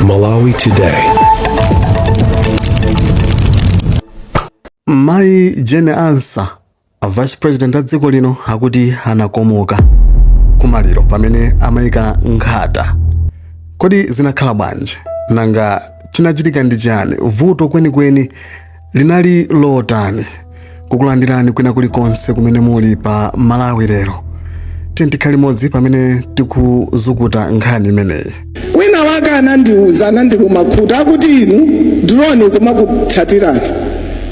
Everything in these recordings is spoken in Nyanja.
Malawi Today. Mayi Jane Ansah, a vice president a dziko lino, akuti anakomoka kumaliro pamene amayika nkhata. Kodi zinakhala bwanji? Nanga chinachitika ndi chani? Vuto kwenikweni linali lotani? Kukulandirani kwina kulikonse kumene muli pa Malawi Lero. Tiyeni tikhale limodzi pamene tikuzukuta nkhani imeneyi. Wina wake anandiuza, anandiluma khutu, akuti inu drone kumakutsatirani.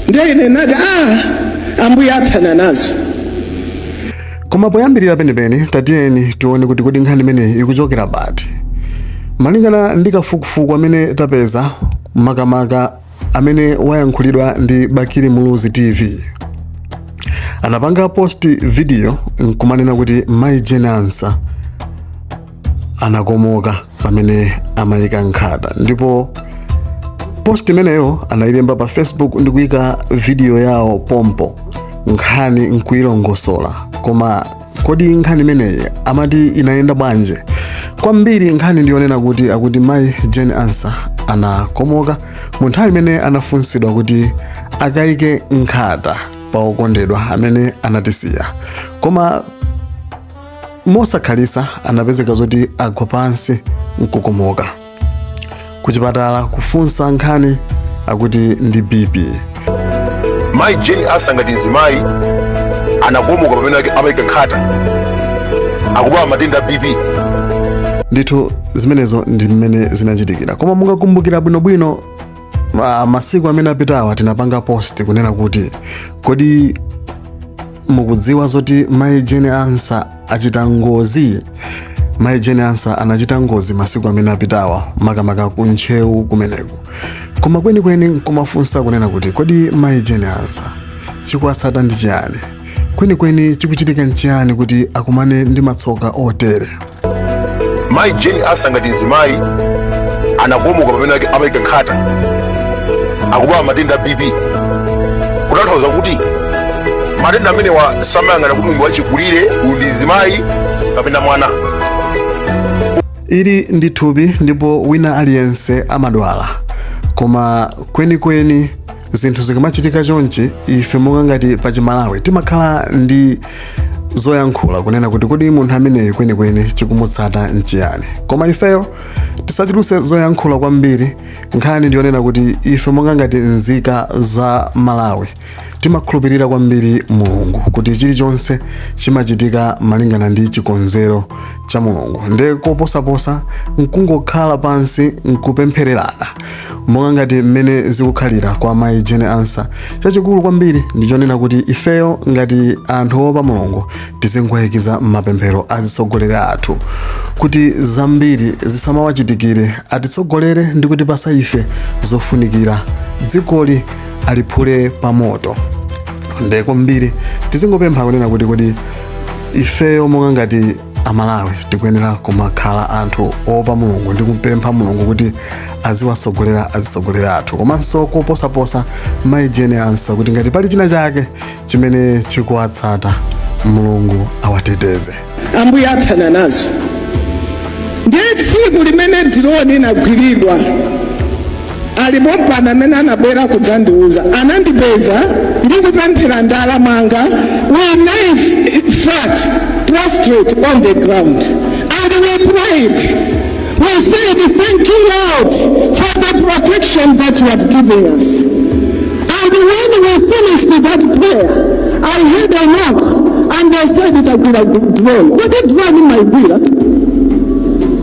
Ndiye ine nati, ah, Ambuye athana nazo. Koma poyambirira penipeni, tatiyeni tione kuti kodi nkhani imeneyi ikuchokera pati. Malingana ndi kafukufuku amene tapeza, makamaka amene wayankhulidwa ndi Bakili Muluzi TV, anapanga post video nkumanena kuti Mayi Jane Ansah anakomoka pamene amayika nkhata, ndipo post imeneyo anayilemba pa Facebook ndi kuyika video yawo pompo, nkhani nkuyilongosola. Koma kodi nkhani imeneyi amati inayenda bwanji? Kwambiri nkhani ndiyonena kuti akuti Mayi Jane Ansah anakomoka mu nthawi imene anafunsidwa kuti akayike nkhata pa okondedwa amene anatisiya, koma mosakhalisa anapezeka zoti agwa pansi nkukomoka. Kuchipatala kufunsa nkhani, akuti ndi BP. Mayi Jane Ansah ngati mzimayi anakomoka pamene amayika nkhata, akudwala matenda a BP. Ndithu zimenezo ndi mmene zinachitikira. Koma mungakumbukira bwinobwino, masiku amene apitawa tinapanga post kunena kuti kodi mukudziwa zoti Mayi Jane Ansah achita ngozi? Mayi Jane Ansah anachita ngozi masiku amene apitawa, makamaka ku Ntcheu kumeneku. Koma kwenikweni nkumafunsa kunena kuti kodi Mayi Jane Ansah chikuwatsata ndi chiyani? Kwenikweni chikuchitika nchiyani kuti akumane ndi matsoka otere? Mayi Jane Ansah ngati mzimayi anakomoka pamene amayika nkhata, akudwala matenda a BP, kutanthauza kuti matenda amenewa samayang'ana kuti munthu wachikulire, uyu ndi mzimayi kapena mwana. Ili ndi thupi ndipo wina aliyense amadwala, koma kwenikweni zinthu zikamachitika chonchi, ife monga ngati pachimalawi timakhala ndi zoyankhula kunena kuti kodi munthu ameneyu kwenikweni chikumutsata nchiyani? Koma ifeyo tisachulutse zoyankhula kwambiri. Nkhani ndiyonena kuti ife monga ngati nzika za Malawi timakhulupirira kwambiri Mulungu, kuti chilichonse chimachitika malingana ndi chikonzero cha Mulungu. Nde koposaposa nkungokhala pansi nkupemphererana monga ngati mmene zikukhalira kwa Mayi Jane Ansah. Chachikulu kwambiri ndichonena kuti ifeyo ngati anthu opa Mulungu tizingowayikiza m'mapemphero azitsogoleri athu kuti zambiri zisamawachitikire, atitsogolere ndi kutipasa ife zofunikira, dzikoli aliphule pa moto. Nde kwambiri tizingopempha kunena kuti kodi ifeyo monga ngati Amalawi tikuyenera kumakhala anthu oopa Mulungu ndi kupempha Mulungu kuti aziwasogolera azitsogolera athu, komanso koposaposa Mayi Jane Ansah, kuti ngati pali china chake chimene chikuwatsata, Mulungu awateteze. Ambuye athana nazo. Ndiye tsiku limene drone inagwiridwa, alipo pano amene anabwera kudzandiuza, anandipeza ndikupemphera ndala mwanga. We lay flat, prostrate on the ground, and we prayed. We said, "Thank you, Lord, for the protection that you have given us." And when we finished that prayer, I heard a knock and they said, "Tagwira drone." Kodi drone imaigwira?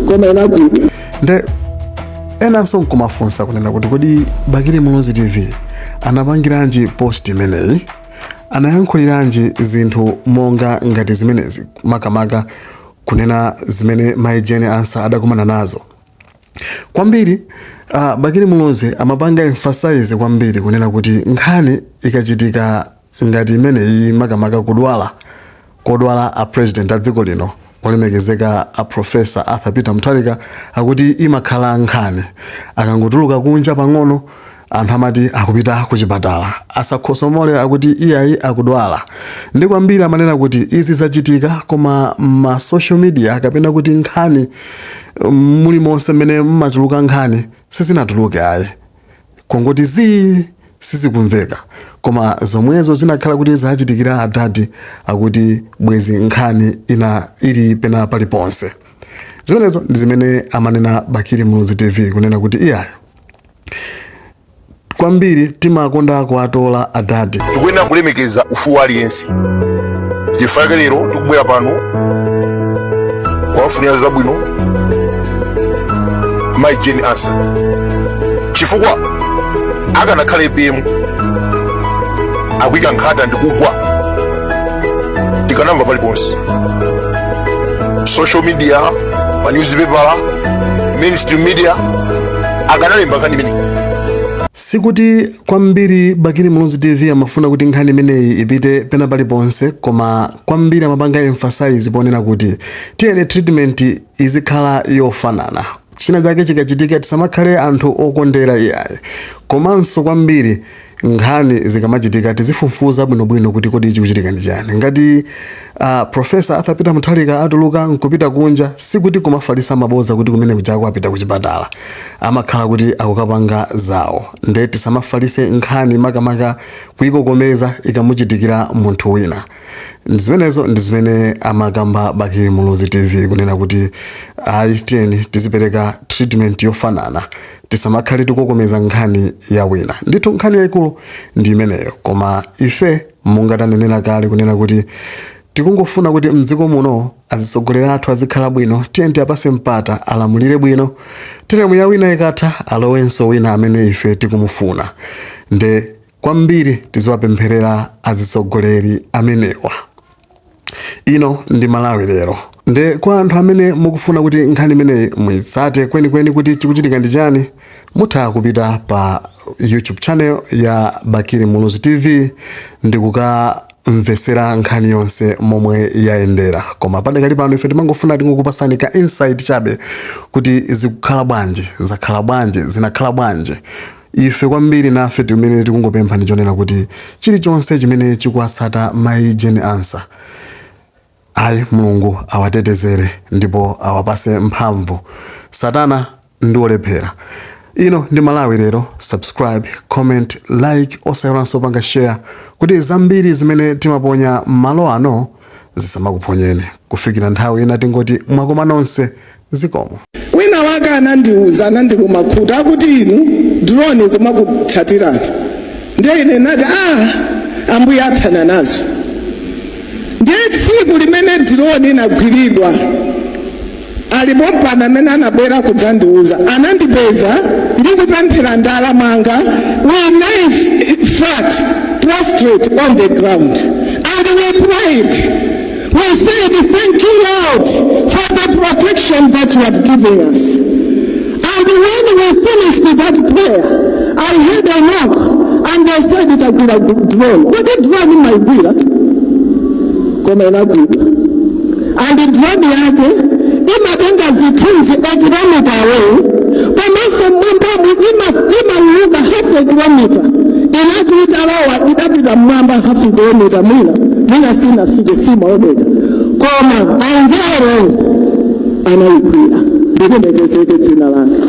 Koma inagwira. Nde enanso nkumafunsa kunena kuti kodi Bakili Muluzi TV anapangiranji post imeneyi? Anayankhuliranji zinthu monga ngati zimenezi, makamaka kunena zimene Mayi Jane Ansah adakumana nazo? Kwambiri Bakili Muluzi amapanga emphasize kwambiri kunena kuti nkhani ikachitika ngati imeneyi, makamaka kudwala kodwala a president a dziko lino olemekezeka a Professor Arthur Peter Mutharika, akuti imakhala nkhani akangotuluka kunja pang'ono. Anthu amati akupita kuchipatala, asakhosomole, akuti iyayi, akudwala. Ndi kwambiri amanena kuti izi zachitika, koma ma social media kapena kuti nkhani mulimonse mmene mmachuluka nkhani sizinatuluke ayi, kungoti zii, sizikumveka. Koma zomwezo zinakhala kuti zachitikira adadi, akuti bwezi nkhani ina ili pena paliponse. Zimenezo ndi zimene amanena Bakili Muluzi TV, kunena kuti iyayi, kwambiri timakonda kuwatola adadi. Tikuyenera kulemekeza ufulu wa aliyense. Chifukwa chake lero tikubwera pano kuwafunira zabwino Mai Jane Ansah, chifukwa akanakhala APM akuyika nkhata ndikugwa, tikanamva paliponse, social media, ma newspaper, mainstream media, akanalemba nkhani imeneyi. Sikuti kwambiri Bakili Muluzi TV amafuna kuti nkhani imeneyi ipite pena paliponse, koma kwambiri amapanga emphasize ponena kuti tiyene treatment izikhala yofanana. China chake chikachitika, tisamakhale anthu okondera iyayi. Komanso kwambiri nkhani zikamachitika, tizifufuza bwinobwino kuti kodi chikuchitika ndi chani. Ngati Professor Arthur Peter Mutharika atuluka nkupita kunja, sikuti kumafalisa maboza kuti kumene kujako apita kuchipatala, amakhala kuti akukapanga zawo. Nde tisamafalise nkhani, makamaka kuyikokomeza ikamuchitikira munthu wina. Zimenezo ndi zimene amakamba Bakili Muluzi TV, kunena kuti ayi, tiyeni tizipereka treatment yofanana, tisamakhale tikukokomeza nkhani ya wina. Ndithu nkhani yayikulu ndi imeneyo. Koma ife mungatanenera kale kunena kuti tikungofuna kuti mdziko muno azitsogoleri athu azikhala bwino. Tiyeni tiapase mpata alamulire bwino. Teremu ya wina ikatha, alowenso wina amene ife tikumufuna. Nde kwambiri tiziwapempherera azitsogoleri amenewa. Ino ndi Malawi Lero. Nde kwa anthu amene mukufuna kuti nkhani imeneyi muyitsate kwenikweni kuti chikuchitika ndi chani, mutha kupita pa YouTube channel ya Bakili Muluzi TV ndi kukamvesera nkhani yonse momwe yayendera. Koma padakali pano ife timangofuna tingokupasani ka insight chabe kuti zikukhala bwanji, zakhala bwanji, zinakhala bwanji. Ife kwambiri nafe timene tikungopempha ndi chonena kuti chilichonse chimene chikuwatsata Mayi Jane Ansah, ayi, Mulungu awatetezere ndipo awapase mphamvu. Satana ndi olephera. Ino ndi Malawi Lero. Subscribe, comment, like, osayiwalanso panga share kuti zambiri zimene timaponya malo ano zisamakuphonyeni. Kufikira nthawi ina, tingoti mwakoma nonse, zikomo. Wina wake anandiuza, anandiluma khutu, akuti inu drone kumakutsatirani. Ndiye ine nati, "Ah, ambuye athana nazo." Ndiye tsiku limene drone inagwiridwa, alipo mpano amene anabwera kudzandiuza, anandipeza ndikupemphera ndala mwanga. We lay flat, prostrate on the ground, and we prayed. We said, "Thank you, Lord, for the protection that you have given us." And when we finished that prayer, I heard a knock and they said, "Tagwira drone." Kuti drone imaigwira, koma inagwidwa. And drone yake imatenga zithunzi a kilometer away, komanso mmwambamu imauluka half a kilometer. Inati italowa, idapita mmwamba half a kilometer, mwina sinafike, simaoneka, koma angelo anayigwira. Lilemekezeke dzina lake.